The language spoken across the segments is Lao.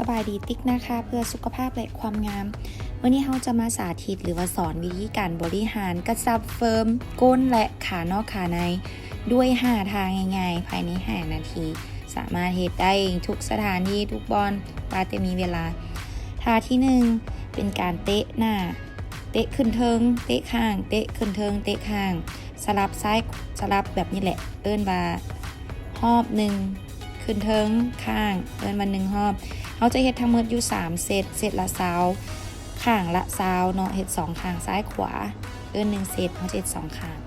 ສະບາຍດີ ຕິກນາຄາ ເພື່ອສຸຂະພາບ ແລະ ຄວາມງາມ. ມື້ນີ້ເຮົາຈະມາສາທິດ ຫຼືວ່າສອນວິທີການບໍລິຫານກະຊັບເຟີມກົ້ນ ແລະ ຂານອກຂາໃນ ດ້ວຍຫ້າທ່າງ່າຍໆ ພາຍໃນຫ້ານາທີ. ສາມາດເຮັດໄດ້ທຸກສະຖານທີ່ ທຸກບ່ອນ ວ່າແຕ່ມີເວລາ. ທ່າທີໜຶ່ງ ເປັນການເຕະໜ້າ, ເຕະຂຶ້ນເທິງ, ເຕະຂ້າງ, ເຕະຂຶ້ນເທິງ, ເຕະຂ້າງ. ສະຫຼັບຊ້າຍ ສະຫຼັບແບບນີ້ແຫຼະ ເອີ້ນວ່າຮອບໜຶ່ງ ຂຶ້ນເທິງ ຂ້າງ ເອີ້ນວ່າໜຶ່ງຮອບ. ເຮົາຈະເຮັດທັງໝົດຢູ່ສາມເຊັດ ເຊັດລະຊາວ ຂ້າງລະຊາວເນາະ ເຮັດສອງຂ້າງ ຊ້າຍຂວາ ເອີ້ນໜຶ່ງເຊັດ ເຮົາຈະເຮັດສອງຂ້າງ.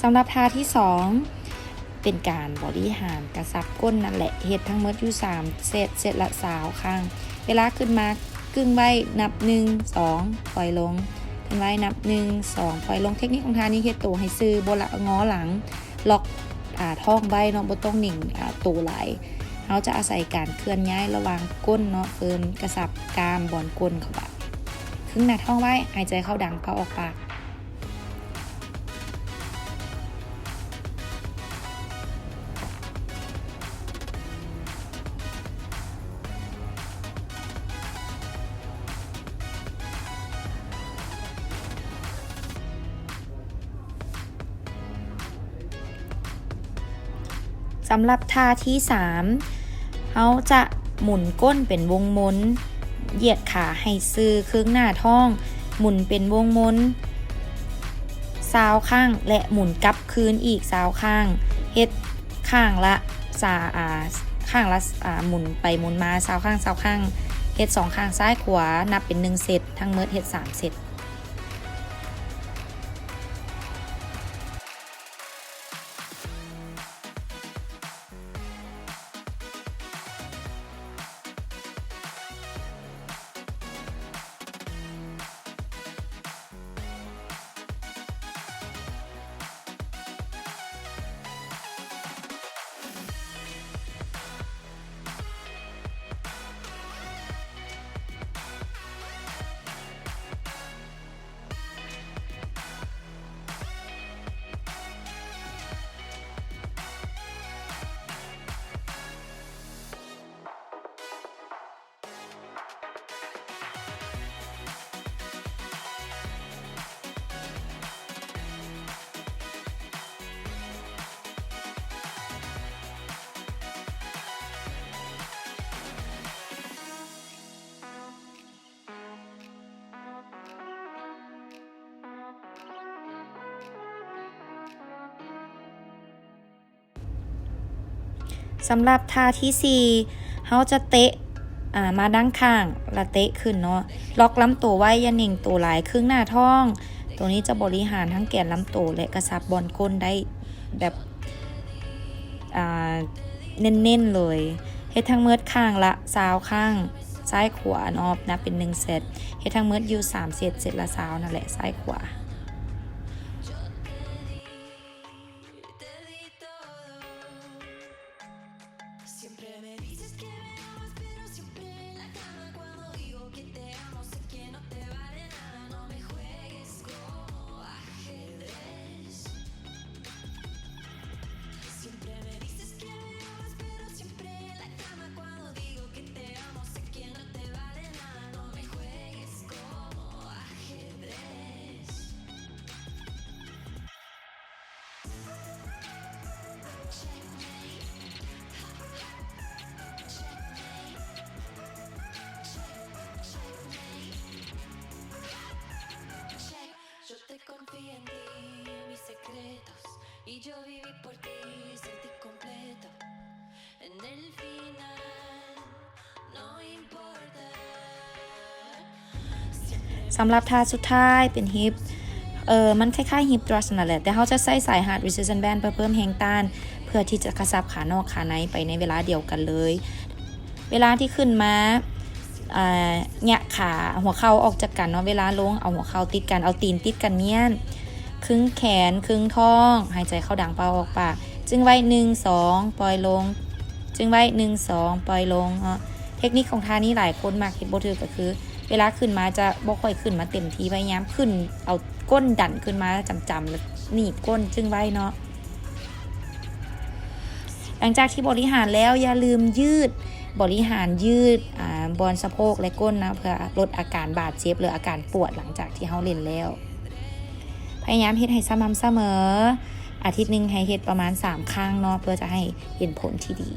ສຳລັບທ່າທີສອງ ເປັນການບໍລິຫານກະຊັບກົ້ນນັ້ນແຫຼະ ເຮັດທັງໝົດຢູ່ສາມເຊັດ ເຊັດລະຊາວຄັ້ງ. ເວລາຂຶ້ນມາກຶ້ງໄວ້ ນັບໜຶ່ງ ສອງ ປ່ອຍລົງ ຂຶ້ນໄວ້ ນັບໜຶ່ງ ສອງ ປ່ອຍລົງ. ເທັກນິກຂອງທ່ານີ້ ເຮັດໂຕໃຫ້ຊື່ ບໍ່ລະງໍຫຼັງ ລັອກ ອາ ທ້ອງໄວ້ເນາະ ບໍ່ຕ້ອງໜິງ ອາ ໂຕຫຼາຍ. ເຮົາຈະອາໄສການເຄື່ອນຍ້າຍລະຫວ່າງກົ້ນເນາະ ເຟີມກະຊັບກ້າມບ່ອນກົ້ນເຂົ້າໄປ. ຄຶງໜ້າທ້ອງໄວ້ ຫາຍໃຈເຂົ້າດັງ ເປົ່າອອກປາກ. ສຳລັບທ່າທີສາມ ເຮົາຈະໝູນກົ້ນເປັນວົງມົນ, ຢຽດຂາໃຫ້ຊື່ຄຶງໜ້າທ້ອງ, ໝູນເປັນວົງມົນຊາວຄັ້ງ ແລະ ໝູນກັບຄືນອີກຊາວຄັ້ງ. ເຮັດຂ້າງລະ ສາ ອາ ຂ້າງລະ ອາ ໝູນໄປໝູນມາຊາວຄັ້ງ ຊາວຄັ້ງ. ເຮັດສອງຂ້າງຊ້າຍຂວາ ນັບເປັນໜຶ່ງເຊັດ ທັງໝົດເຮັດສາມເຊັດ. ສຳລັບທ່າທີສີ່ ເຮົາຈະເຕະ ອາ ມາດ້ານຂ້າງ ລະເຕະຂຶ້ນເນາະ. ລັອກລຳໂຕໄວ້ ຢ່າເໜັງໂຕຫຼາຍ ຄຶງໜ້າທ້ອງ. ໂຕນີ້ຈະບໍລິຫານທັງແກນລຳໂຕ ແລະ ກະຊັບບ່ອນກົ້ນໄດ້ແບບ ອາ ເນັ້ນໆເລີຍ. ເຮັດທັງໝົດຂ້າງລະຊາວຄັ້ງ ຊ້າຍຂວາເນາະ ນັບເປັນໜຶ່ງເຊັດ. ເຮັດທັງໝົດຢູ່ສາມເຊັດ ເຊັດລະຊາວນັ້ນແຫຼະ ຊ້າຍຂວາ. En el final, no importa. ສຳລັບທ່າສຸດທ້າຍເປັນ hip ເອີ ມັນຄ້າຍໆ hip thrust ນັ້ນແຫຼະ ແຕ່ເຮົາຈະໃຊ້ສາຍ hard resistance band ເພື່ອເພີ່ມແຮງຕ້ານ ເພື່ອທີ່ຈະກະຊັບຂານອກຂາໃນໄປໃນເວລາດຽວກັນເລີຍ. ເວລາທີ່ຂຶ້ນມາ ອາ ຍະຂາຫົວເຂົ່າອອກຈາກກັນເນາະ ເວລາລົງເອົາຫົວເຂົ່າຕິດກັນ ເອົາຕີນຕິດກັນມ້ຽນ ຄຶງແຂນ ຄຶງທ້ອງ ຫາຍໃຈເຂົ້າດັງ ເປົ່າອອກປາກ ຈຶ່ງໄວ້ ໜຶ່ງ ສອງ ປ່ອຍລົງ ຈຶ່ງໄວ້ ໜຶ່ງ ສອງ ປ່ອຍລົງເນາະ. ເທັກນິກຂອງທ່ານີ້ຫຼາຍຄົນມັກເຮັດບໍ່ຖືກ ກໍຄືເວລາຂຶ້ນມາຈະບໍ່ຄ່ອຍຂຶ້ນມາເຕັມທີ່ ພະຍາຍາມຂຶ້ນເອົາກົ້ນດັນຂຶ້ນມາຈຳໆ ແລ້ວໜີບກົ້ນ ຈຶ່ງໄວ້ເນາະ. ຫຼັງຈາກທີ່ບໍລິຫານແລ້ວ ຢ່າລືມຢືດ, ບໍລິຫານຢືດ ອາ ບ່ອນສະໂພກ ແລະ ກົ້ນນະ ເພື່ອລົດອາການບາດເຈັບ ຫຼື ອາການປວດຫຼັງຈາກທີ່ເຮົາຫຼິ້ນແລ້ວ. ພະຍາຍາມເຮັດໃຫ້ສະໝ່ຳສະເໝີ, ອາທິດໜຶ່ງໃຫ້ເຮັດປະມານສາມຄັ້ງເນາະ ເພື່ອຈະໃຫ້ເຫັນຜົນທີ່ດີ.